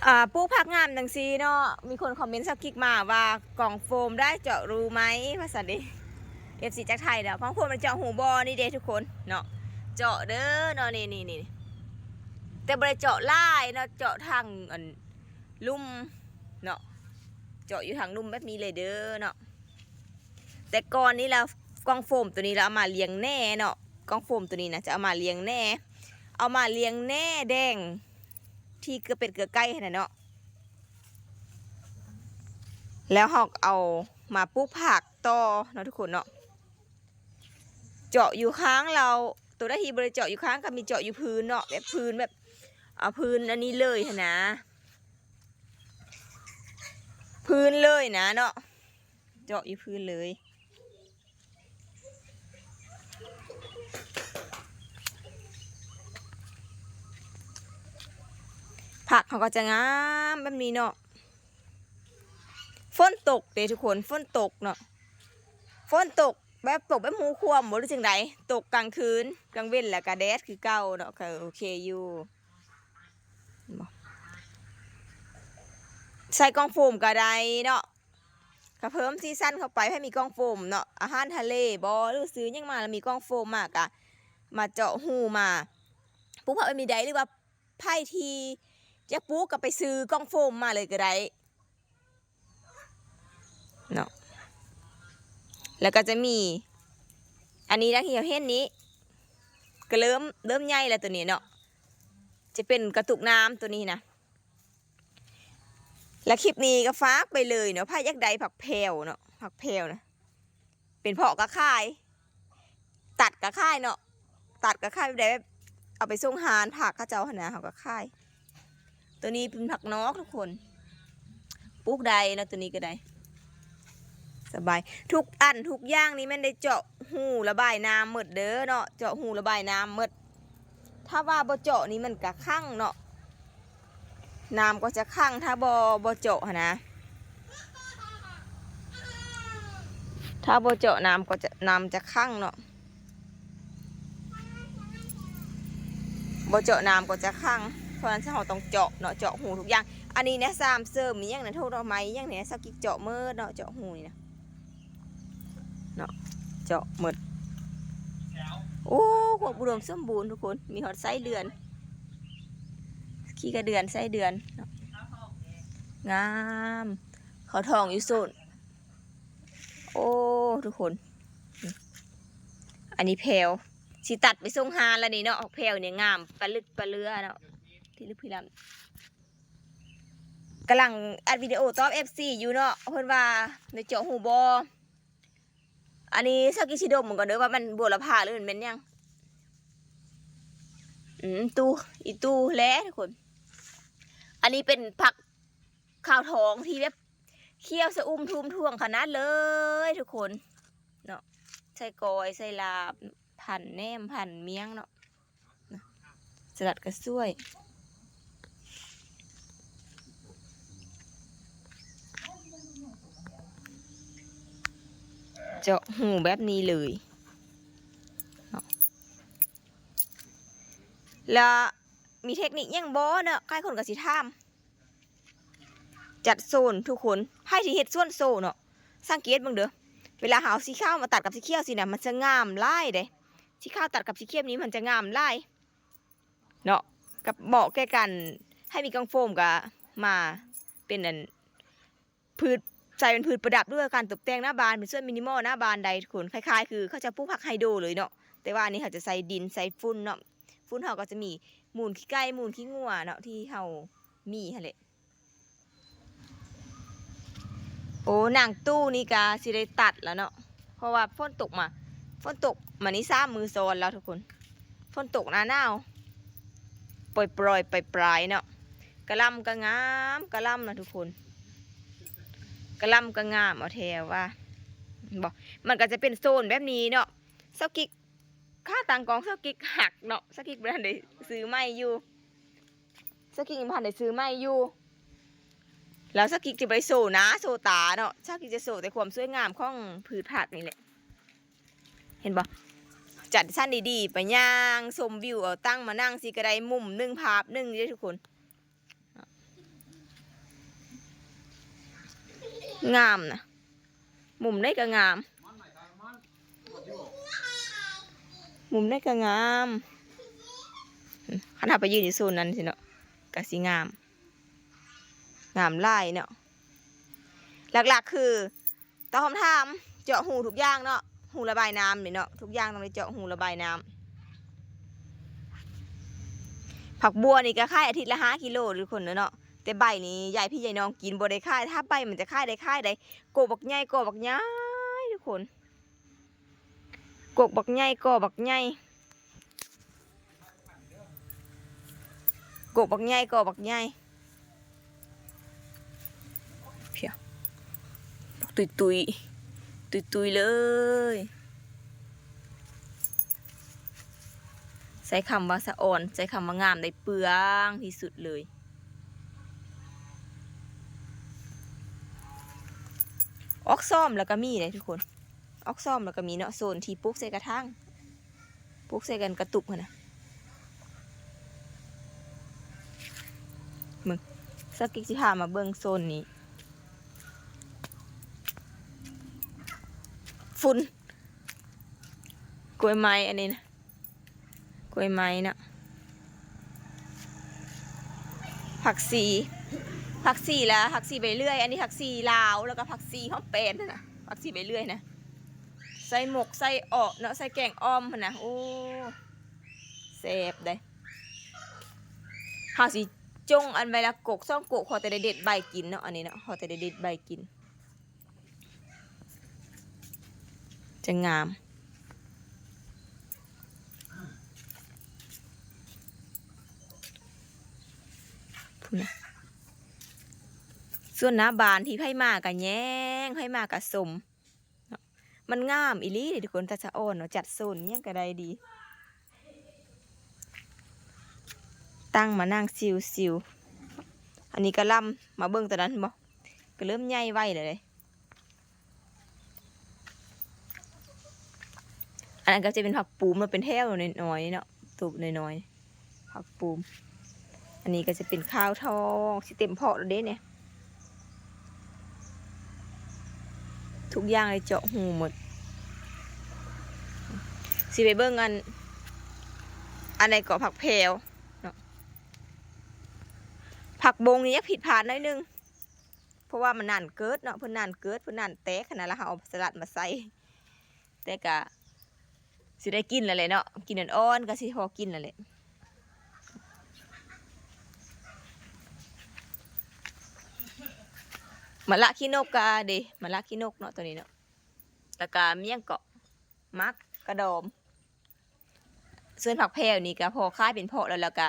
ອ່າ ປູກຜັກງາມຈັ່ງຊີ້ເນາະ ມີຄົນຄອມເມັນສາວກິກມາວ່າ ກອງໂຟມໄດ້ເຈາະຮູໄໝ? ວ່າຊັ້ນເດ ເອັຟຊີຈາກໄທເນາະ. ກອງໂຟມມັນເຈາະຮູບໍ່? ນີ້ເດທຸກຄົນເນາະ ເຈາະເດີເນາະ ນີ້ໆໆ ແຕ່ບໍ່ໄດ້ເຈາະຫຼາຍເນາະ ເຈາະທາງອັນລຸ່ມເນາະ ເຈາະຢູ່ທາງລຸ່ມແບບນີ້ເລີຍເດີເນາະ. ແຕ່ກ່ອນນີ້ລະ ກອງໂຟມໂຕນີ້ລະເອົາມາລ້ຽງແໜເນາະ ກອງໂຟມໂຕນີ້ນະ ຈະເອົາມາລ້ຽງແໜ ເອົາມາລ້ຽງແໜແດງ ທີ່ເກືອເປັດເກືອໄກ່ຫັ້ນນະເນາະ ແລ້ວເຮົາກໍເອົາມາປູກຜັກຕໍ່ເນາະທຸກຄົນເນາະ. ເຈາະຢູ່ຂ້າງລາວ ໂຕໃດທີ່ບໍ່ໄດ້ເຈາະຢູ່ຂ້າງ ກໍມີເຈາະຢູ່ພື້ນເນາະ ແບບພື້ນແບບ ເອົາພື້ນອັນນີ້ເລີຍຫັ້ນນະ ພື້ນເລີຍນະເນາະ ເຈາະຢູ່ພື້ນເລີຍ. ຜັກເຮົາກໍຈະງາມແບບນີ້ເນາະ. ຝົນຕົກເດ້ທຸກຄົນ ຝົນຕົກເນາະ ຝົນຕົກແບບ ຕົກແບບຮູຂວາມບໍ່ ຫຼືຈັ່ງໃດ? ຕົກກາງຄືນ ກາງເວັນລະກະແດດຄືເກົ່າເນາະ ກໍໂອເຄຢູ່. ເຫັນບໍ່? ໃສ່ກ່ອງໂຟມກໍໄດ້ເນາະ ກໍເພີ່ມສີສັນເຂົ້າໄປ. ໃຜມີກ່ອງໂຟມເນາະ ອາຫານທະເລບໍ ຫຼືຊື້ຫຍັງມາລະມີກ່ອງໂຟມມາ ກະມາເຈາະຮູມາປູກຜັກໄວ້ມີໄດ້ ຫຼືວ່າໃຜທີ່ຢາກປູກກໍໄປຊື້ກ່ອງໂຟມມາເລີຍກໍໄດ້ເນາະ. ແລ້ວກໍຈະມີອັນນີ້ ດັ່ງທີ່ເຮົາເຫັນນີ້ ກໍເລີ່ມ ເລີ່ມໃຫຍ່ແລ້ວໂຕນີ້ເນາະ ຈະເປັນກະຕຸກນ້ຳໂຕນີ້ນະ. ແລະ ຄລິບນີ້ກໍຝາກໄປເລີຍເນາະ ໃຜຢາກໄດ້ຜັກແພວເນາະ ຜັກແພວນະ ເປັນເພາະກໍຂາຍ ຕັດກໍຂາຍເນາະ ຕັດກໍຂາຍແບບໃດ ແບບເອົາໄປສົ່ງຮ້ານຜັກເຂົາເຈົ້າຫັ້ນນະ ເຮົາກໍຂາຍ. ໂຕນີ້ເປັນຜັກນອກທຸກຄົນ ປູກໄດ້ເນາະ ໂຕນີ້ກໍໄດ້ ສະບາຍ. ທຸກອັນທຸກຢ່າງນີ້ແມ່ນໄດ້ເຈາະຮູລະບາຍນ້ຳໝົດເດີເນາະ ເຈາະຮູລະບາຍນ້ຳໝົດ. ຖ້າວ່າບໍ່ເຈາະນີ້ມັນກະຂັງເນາະ ນ້ຳກໍຈະຂັງ ຖ້າບໍ່ ບໍ່ເຈາະຫັ້ນນະ ຖ້າບໍ່ເຈາະນ້ຳກໍຈະ ນ້ຳຈະຂັງເນາະ ບໍ່ເຈາະນ້ຳກໍຈະຂັງ. ເພາະນັ້ນເຮົາຕ້ອງເຈາະເນາະ ເຈາະຮູທຸກຢ່າງ. ອັນນີ້ນະ ສາມເສີມອີ່ຫຍັງນະ ໂທດອກໄມ້ອີ່ຫຍັງນີ້ນະ ສາວກິກເຈາະໝົດເນາະ ເຈາະຮູນີ້ນະ ເນາະ ເຈາະໝົດ. ໂອ້ ຄວາມອຸດົມສົມບູນທຸກຄົນ ມີຮອດໄສ້ເດືອນ ຂີ້ກະເດືອນ ໄສ້ເດືອນເນາະ ງາມ ເຂົ້າທ້ອງຢູ່ໂຊນ. ໂອ້ ທຸກຄົນ ອັນນີ້ແພວ ຊິຕັດໄປສົ່ງຮ້ານແລ້ວນີ້ເນາະ. ແພວນີ້ງາມປະລຶກປະເຫຼືອເນາະ ພິລຶກພິລຳ. ກຳລັງອັດວິດີໂອຕອບເອັຟຊີຢູ່ເນາະ ເພິ່ນວ່າໄດ້ເຈາະຮູບໍ່. ອັນນີ້ສາວກິກຊິດົມເບິ່ງກ່ອນເດີວ່າມັນບົວລະພາ ຫຼືມັນແມ່ນຫຍັງ. ອືມ ຕູ້ ອີຕູ້ແຫຼະທຸກຄົນ. ອັນນີ້ເປັນຜັກຂາວທອງທີ່ແບບຂຽວຊະອຸ່ມທຸ່ມທ່ວງຂະໜາດເລີຍທຸກຄົນເນາະ. ໃສ່ກ້ອຍ ໃສ່ລາບ ພັນແໜມ ພັນມ້ຽງເນາະ. ສະຫຼັດກະສວຍ ເຈາະຮູແບບນີ້ເລີຍເນາະ. ລະມີເທັກນິກຫຍັງບໍ່ເນາະ ຫຼາຍຄົນກໍຊິຖາມ. ຈັດໂຊນທຸກຄົນ ໃຜທີ່ເຮັດສວນໂຊເນາະ ສັງເກດເບິ່ງເດີ ເວລາເຮົາເອົາສີຂາວມາຕັດກັບສີຂຽວຊີ້ນະ ມັນຈະງາມຫຼາຍເດ້. ສີຂາວຕັດກັບສີຂຽວນີ້ມັນຈະງາມຫຼາຍເນາະ ກັບເໝາະແກ່ການໃຫ້ມີກອງໂຟມ ກະມາເປັນອັນ ພືດ ໃສ່ເປັນພືດປະດັບ ຫຼືວ່າການຕົບແຕ່ງໜ້າບ້ານ ເປັນສວນມິນິມໍໜ້າບ້ານໄດ້ທຸກຄົນ. ຄ້າຍໆຄືເຂົາຈະປູກຜັກໄຮໂດເລີຍເນາະ ແຕ່ວ່າອັນນີ້ເຮົາຈະໃສ່ດິນ ໃສ່ຝຸ່ນເນາະ. ຝຸ່ນເຮົາກໍຈະມີມູນຂີ້ໄກ່ ມູນຂີ້ງົວເນາະ ທີ່ເຮົາມີຫັ້ນແຫຼະ. ໂອ້ ນາງຕູ້ນີ້ກະຊິໄດ້ຕັດແລ້ວເນາະ ເພາະວ່າຝົນຕົກມາ ຝົນຕົກມານີ້ສາມມື້ຊ້ອນແລ້ວທຸກຄົນ. ຝົນຕົກໜ້າໜາວ ປ່ອຍໆ ປາຍໆເນາະ. ກະຫຼ່ຳກະງາມ ກະຫຼ່ຳນະທຸກຄົນ ກະຫຼ່ຳກະງາມເອົາແທ້ວ່າ ເຫັນບໍ່? ມັນກະຈະເປັນໂຊນແບບນີ້ເນາະ. ສາວກິກ ຂາຕັ້ງກ້ອງສາວກິກຫັກເນາະ ສາວກິກບໍ່ທັນໄດ້ຊື້ໃໝ່ຢູ່ ສາວກິກຍັງບໍ່ທັນໄດ້ຊື້ໃໝ່ຢູ່. ແລ້ວສາວກິກຈະບໍ່ໄດ້ໂຊໜ້າໂຊຕາເນາະ ສາວກິກຈະໂຊແຕ່ຄວາມສວຍງາມຂອງພືດຜັກນີ້ແຫຼະ. ເຫັນບໍ່? ຈັດສັນດີໆ ໄປຍ່າງຊົມວິວ ເອົາຕັ່ງມານັ່ງຊິກະໄດ້ມຸມໜຶ່ງ ພາບໜຶ່ງເດ້ທຸກຄົນ. ເນາະ ງາມນະ ມຸມໃດກໍງາມ ມຸມໃດກໍງາມ. ຄັນເຮົາໄປຢືນຢູ່ໂຊນນັ້ນຊີ້ເນາະ ກໍຊິງາມ ງາມຫຼາຍເນາະ. ຫຼັກໆຄືຕອບຄຳຖາມ ເຈາະຮູທຸກຢ່າງເນາະ ຮູລະບາຍນ້ຳນີ້ເນາະ ທຸກຢ່າງຕ້ອງໄດ້ເຈາະຮູລະບາຍນ້ຳ. ຜັກບົວນີ້ກໍຂາຍອາທິດລະຫ້າກິໂລທຸກຄົນເນາະ ແຕ່ໃບນີ້ຢາຍພີ່ຢາຍນ້ອງກິນ ບໍ່ໄດ້ຂາຍ ຖ້າໃບມັນຈະຂາຍໄດ້ ຂາຍໄດ້. ກົກບັກໃຫຍ່ ກໍບັກໃຫຍ່ທຸກຄົນ ກົກບັກໃຫຍ່ ກໍບັກໃຫຍ່ ກົກບັກໃຫຍ່ ກໍບັກໃຫຍ່ ເພຍ ຕຸຍໆ ຕຸຍໆເລີຍ. ໃຊ້ຄຳວ່າສະອອນ ໃຊ້ຄຳວ່າງາມໄດ້ເປືອງທີ່ສຸດເລີຍ. ອອກຊອມແລ້ວກໍມີເດ້ທຸກຄົນ ອອກຊອມແລ້ວກໍມີເນາະ ໂຊນທີ່ປູກໃສ່ກະຖາງ ປູກໃສ່ກັນກະຕຸກຫັ້ນນະ. ເບິ່ງ ສາວກິກຊິພາມາເບິ່ງໂຊນນີ້ ຝຸ່ນ ກ້ວຍໄມ້ອັນນີ້ນະ ກ້ວຍໄມ້ເນາະ ຜັກຊີ ຜັກຊີລະ ຜັກຊີໃບເລື່ອຍ ອັນນີ້ຜັກຊີລາວ ແລ້ວກໍຜັກຊີຫອມແປ້ນຫັ້ນນະ ຜັກຊີໃບເລື່ອຍນະ ໃສ່ໝົກໃສ່ອອມເນາະ ໃສ່ແກງອ່ອມຫັ້ນນະ ໂອ້ ແຊບເດ້. ເຮົາຊິຈົ່ງອັນໃບລະກົກສອງກົກ ພໍແຕ່ໄດ້ເດັດໃບກິນເນາະ ອັນນີ້ເນາະ ພໍແຕ່ໄດ້ເດັດໃບກິນ ຈະງາມ ພຸ້ນນະ. ສ່ວນໜ້າບ້ານທີ່ໃຜມາກະແຍງ ໃຜມາກະຊົມເນາະ ມັນງາມອີ່ຫຼີເດ້ທຸກຄົນ ຕາສະອອນເນາະ ຈັດໂຊນຫຍັງກະໄດ້ດີ ຕັ້ງມານັ່ງຊິວໆ. ອັນນີ້ກະລຳ ມາເບິ່ງຕອນນັ້ນບໍ່ ກະເລີ່ມໃຫຍ່ໄວແລ້ວເດ້. ອັນນັ້ນກໍຈະເປັນຜັກປູມເນາະ ເປັນແຖວນ້ອຍໆເນາະ ໂຕນ້ອຍໆ ຜັກປູມ. ອັນນີ້ກໍຈະເປັນຂາວທອງ ຊິເຕັມເພາະແລ້ວເດ້ນີ້ ທຸກຢ່າງໄດ້ເຈາະຮູໝົດ. ຊິໄປເບິ່ງອັນ ອັນໃດເກາະ ຜັກແພວເນາະ ຜັກບົງນີ້ຍັງຜິດພາດໜ້ອຍໜຶ່ງ ເພາະວ່າມັນນານເກີດເນາະ ເພິ່ນນານເກີດ ເພິ່ນນານແຕກຫັ້ນນະ ແລ້ວເຮົາເອົາສະຫຼັດມາໃສ່ ແຕ່ກະຊິໄດ້ກິນແລ້ວແຫຼະເນາະ ກິນອ່ອນໆ ກະຊິພໍກິນແລ້ວແຫຼະ. ມະລະຂີ້ນົກກະເດ ມະລະຂີ້ນົກເນາະ ໂຕນີ້ເນາະ ແລ້ວກະມີຫຍັງເກາະ ໝາກກະດອມ. ສ່ວນຜັກແພວນີ້ກະພໍຂາຍເປັນເພາະແລ້ວ ແລ້ວກະ